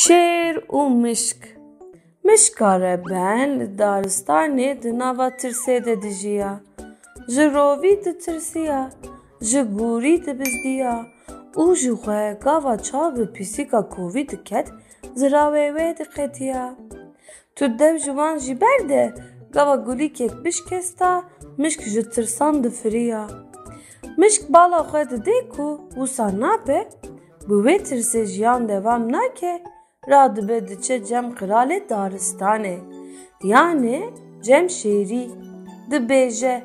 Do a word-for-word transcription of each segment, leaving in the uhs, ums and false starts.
Şêr û mişk. Mişka reben li daristanê di nava tirsê de dijiya. Ji rovî ditirsiya, ji gorî dibizdiya û ji xwe gava çav bi pîsîka kovî diket, zirawê wê diqetiya. Tu dev ji wan jî berde, gava gulîkek bişkesta, mişk ji tirsan difiriya. Mişk bala xwe didê ku wisa nabe, bi wê tirsê jiyan devam nake, radibe diçe cem qiralê daristanê, yanê cem şêrî, dibêje: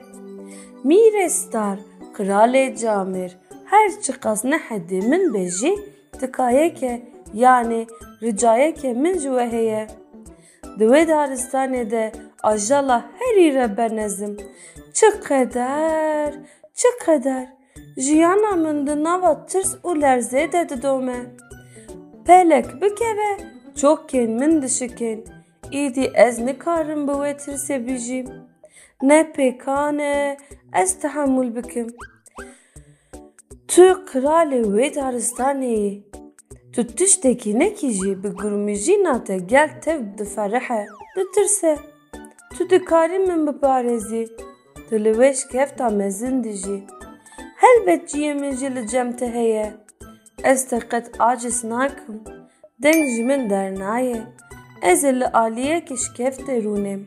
Mîrê star, qiralê camêr, her çiqas nehedê min be jî, tikayeke, yanê ricayeke min ji we heye. Di wê daristanê de ajala herî reben ez im. Çi qeder, çi qeder! Jiyana min di nava tirs û lerzê de didome. Pelek bikeve, çokên min dişikên. Îdî ez nikarim bi wê tirsê bijîm. Ne pêkan e ez tehemûl bikim. Tu qiralê wê daristanê yî. Tu tiştekî nekî jî bi gurmijîna te gel tev diferihe, ditirse. Tu dikarî min biparêzî. Tu li wê şikefta mezin dijî. Helbet ciyê min jî li cem te heye. Ez te qet aciz nakim. Deng ji min dernayê. Ez ê li aliyekî şikeftê rûnêm.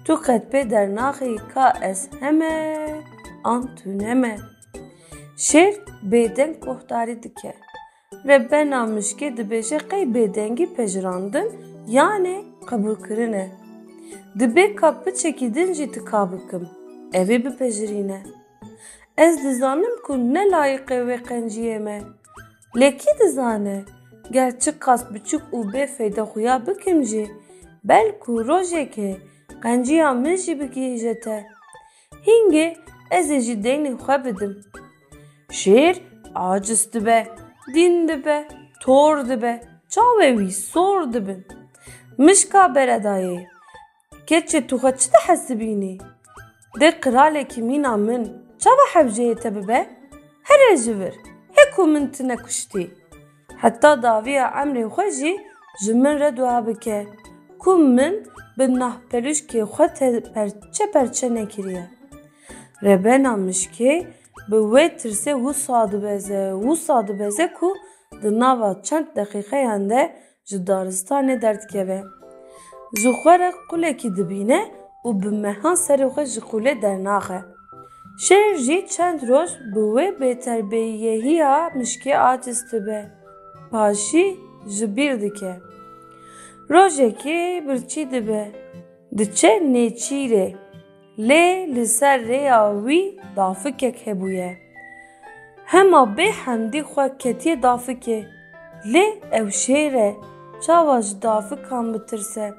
Tu qet pê dernaxî ka ez heme an tu neme. Şêr bêdeng guhdarî dike. Rebena mişkê dibêje qey bêdengî pejirandin yanê qebûlkirin e. Dibê ka piçekî din jî tika bikim. Ev ê bipejirîne. Ez dizanim ku ne layiqê wê qenciyê me. Lê kî dizane, ger çiqas biçûk û bê feyde xuya bikim jî, belku rojekê qenciya min jî bigihîje te. Hîngê ez ê jî deynê xwe bidim. Şêr aciz dibe, dîn dibe, tor dibe, çavê wî sor dibin. Mişka beredayê, keçê tu xwe çi dihesibînî? Dê qiralekî mîna min çawa hewceyê te bibe? Here ji vir, hê ku min tine kuştî. Heta dawiya emrê xwe jî ji min re dua bike, ku min bi nahpelûşkê xwe te perçe perçe nekiriye. Rebena mişkê bi wê tirsê wisa dibeze, wisa dibeze ku di nava çend deqîqeyan de ji daristanê derdikeve. Ji xwe re qulekî dibîne û bi mehan serê xwe ji qulê dernaxe. Şêr jî çend roj bi wê bêterbeyiyehiya mişkê aciz dibe. Paşî ji bîr dike. Rojekê birçî dibe. Diçe nêçîrê. Lê li ser rêya wî dafikek hebûye. Hema bê hemdî xwe ketiye dafikê. Lê ew şêr e, çawa ji dafikan bitirse?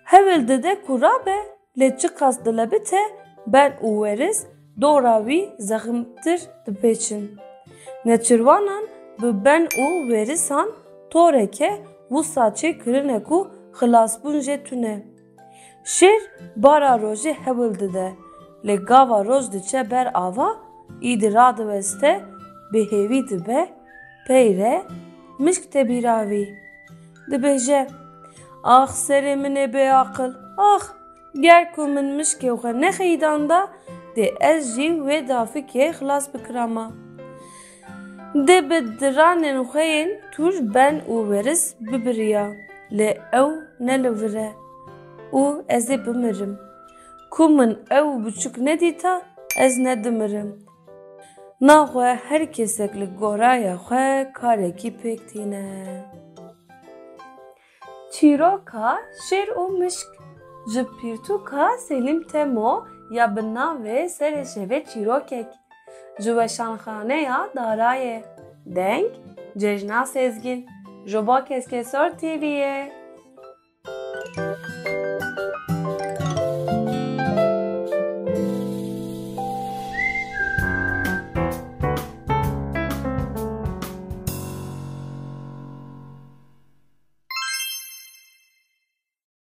Hewl dide ku rabe, lê çiqas dilebite, ben û weriz dora wî zexmtir dipêçin. Neçirwanan bi ben û werisan toreke wisa çêkirine ku xilasbûn jê tune. Şêr bara rojê hewl dide, lê gava roj diçe ber ava, îdî radiweste, bi hêvî dibe, peyre mişk tê bîra wî. Dibêje: Ax serê min ê bêaqil, ax! Ger ku min mişkê xwe nexeyîdanda, dê ez jî wê dafikê xilas bikirama. Dê bi diranên xwe yên tûj ben û weriz bibiriya, lê ew ne li vir e û ez ê bimirim. Ku min ew biçûk nedîta, ez nedimirim. Naxwe her kesek li goraya xwe karekî pêk tîne. Çîroka Şêr û Mişk ji pirtûka Selîm Temo ya bi navê Serê Şevê Çîrokek, ji Weşanxaneya Darayê. Deng, Cejna Sezgîn. Joba Keskesor T V'yê.